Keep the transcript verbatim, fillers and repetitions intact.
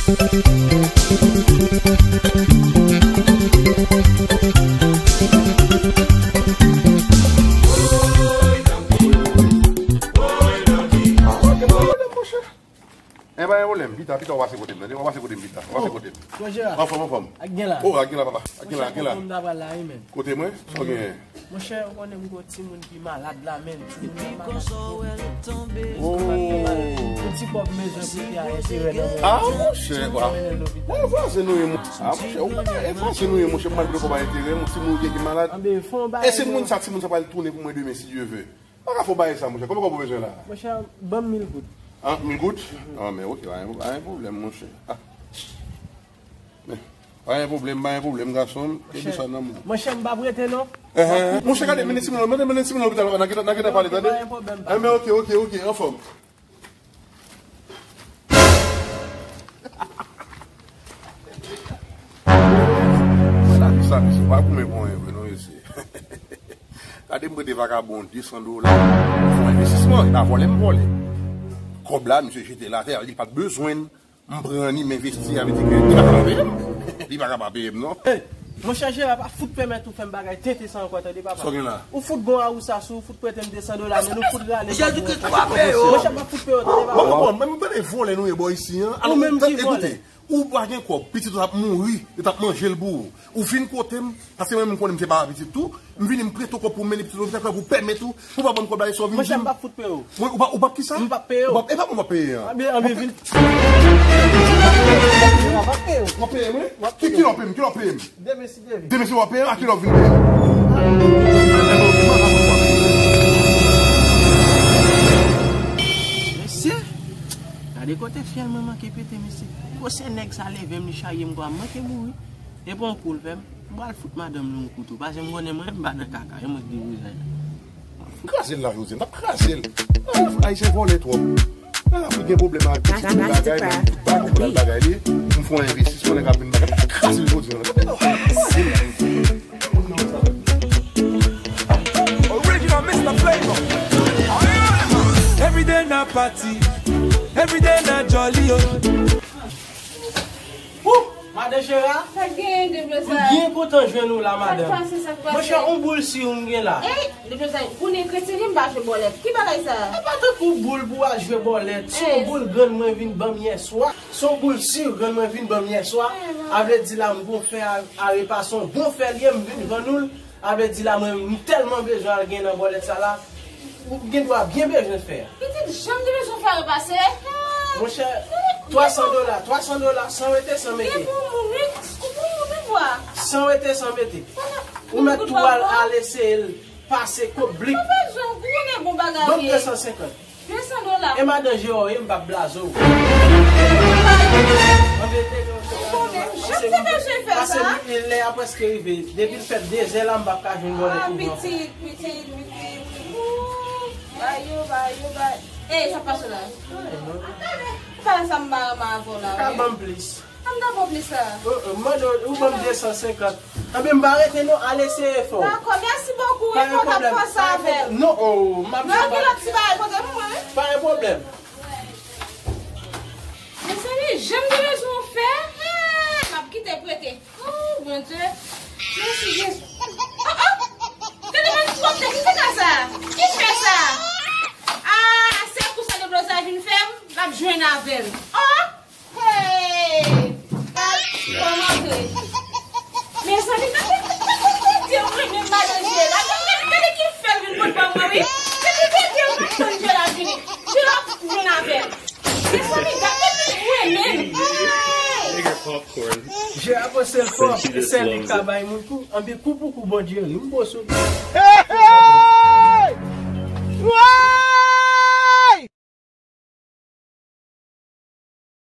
E pa gen pwoblèm, pita, pita, w pase kote m, tande, w pase kote m, pita, w pase kote m. Monchè. Anfòm, anfòm. Ak gen la. Oh, ak gen la, papa. Ak gen la, ak gen la. Monchè, kote m ta pral la, wi, men. Kote mwen? Sa w genyen? Monchè, ou konnen m gon timoun ki malad la, men. Timoun nan malad. Oh. Yon ti kòb m bezwen pou te a enterè nan mwen. Ah, monchè, wa. Ou vwazen nou ye, mon. Ah, monchè, ou pa e vwazen nou ye, monchè, malgre kòb a enterè, yon timoun ki malad. E se moun sa, timoun sa pral tounen pou mwen demen, si Dye vle. Pa ka fè w bagay sa, monchè. Konbyen kòb ou bezwen la? Monchè, ban m mil goud. Ah, mil goud? Ah, men ok, pa gen, pa gen pwoblèm, monchè. Ah. Men, pa gen pwoblèm, pa gen pwoblèm, gason m. Kenbe sa nan men w. Monchè, m p ap rete, non. Eh, eh, monchè, gade, mennen timoun nan, mennen, mennen timoun nan lopital, n a gentan, n a gentan pale, tande? Pa gen pwoblèm, pa. Eh, men ok, ok, ok, anfòm. Sa, sa, mesye, pa goumen pou anyen vre, non, mesye. Gade m prete vakabon de san dola, m fè yon envestisman, e pa vòlè m vòlè. Kòb la, misye jete l atè, li pa t bezwen l, m pran li, m envesti, sa vle di ke li pa ka pa peye m. Li pa ka pa peye m, non. Hey, monchè Jera, pa fout pèmèt ou fè m bagay tenten sa ankò, tande, papa. Sa w gen la? Ou fout gon awousa sou, ou fout prete m de san dola, men nou fout rale kòb mwen. Jezikri tou pa peye w. Monchè, pa fout peye w, tande, papa. Bon, bon, bon, men m tande vòlè nou ye bò isi, an. Ou menm ki vòlè. Ou pa gen kòb, pitit ou t ap mouri, yo t ap manje l pou ou. Ou vin kote m, paske mwen menm m konnen m se papa pitit tou, m vini m prete w kòb pou w mennen pitit ou lopital pou pèmèt ou, pou w pa ban m kòb la, e sa w vin di m. Monchè, m p ap fout peye w. Mwen, ou p ap, ou p ap ki sa? M p ap peye w. Ou p ap, e pa mwen w ap peye an. Anben, anben, vin. W ap peye w. W ap peye mwen? Ki, kilè w ap peye m? Kilè w ap peye m? Demen si Dye vle. Demen si w ap peye m? A kilè w ap vin peye m? Mesye, gade kote fyèl mwen manke pete, mesye. Gwo se nèg sa leve m, li charye m kwa, m manke mouri. E pa yon kou l fè m. M pral fout madanm li yon kou tou. Paske m konnen mwen, m pa nan kaka. E mwen ki gen vizaj la. Kraze l la, jodi a. M t ap kraze l. Ayisyen vòlè twòp. Lè la pou gen pwoblèm ak pitit bagay, men tout bagay pou l al bagay li. M fè yon envestisman, nèg ap vin bagay. Kraze l jodi a. Kraze l. Original mister Flavor. Every day na party, every day na jolly, oh. Wouh! Madan Jera? Sa k genyen, Deblozay? M byen kontan jwenn ou la, madanm. Sa k pase, sa k pase? Monchè, yon boul si ou m gen la. Ey, Deblozay, ou konnen kretyen li, m pa jwe bòlèt. Ki bagay sa? E pa tankou boul pou w al jwe bòlèt. Se yon boul grann mwen vin ban m yè swa. Se yon boul si grann mwen vin ban m yè swa. A vle di la, m gon fè a, a repa, se yon bon fè li ye, m vin vann ou l. A vle di la, mwen, m tèlman bezwen al gen nan bòlèt sa la. Ou gen dwa byen bezwen fè. Pitit, jan m te bezwen fè repase. Monchè, twa san dola, twa san dola, san rete, san mete. Gen pou moun, wi. Ou pou moun, wi, bwa. San rete, san mete. Ou mèt tou al, al eseye l pase koblik. Ou bezwen, ou konnen bon bagay. Ban m de san senkant. De san dola. E madan Jera w ye, m p ap blaze w. Ou konnen, jan m te bezwen fè sa. Paske lè a prèske rive. Depi l fè dezè la, m p ap ka jwenn bòlèt pou mwen. Ah, pitit, pitit, pitit. Ooh, bay yo, bay yo, bay. Ey, sa k pase la? Anyen non. Bagay sa m pa renmen avè w la, wi. Ka ban m plis. Sa m ta pran plis la? Uh, uh, mande w, ou ban m de san senkant. Anben, m pa rete non, al eseye fè w. Dakò, mèsi bokou, wi, fò w t ap panse avè m. Non, oh, m ap... Non, epi lòt ti bagay kote m, wi. Pa gen pwoblèm. Mezanmi, jan m te bezwen w fè, hmm, m ap kite prete. Oh, Bondye. Mèsi, Jezi. Oh, oh. Tande, mwen, ki kòmantè, ki kaka sa? Ki fè sa? Ah, se kou sa Deblozay vin fè m, l ap jwenn avè m. Oh! Hey! Kòman vre? Mezanmi, gade, gade, gade, gade, gade, gade ki fè l vin pot ban mwen, wi. Depi tete, ou pa tann Jera vini. Jera vin avè l. Mezanmi, gade, depi mwen menm. Hey! Jera panse l fò, se li k ka bay moun kou. Anpi kou pou kou, Bondye ri, m bo sou li. Hey, hey!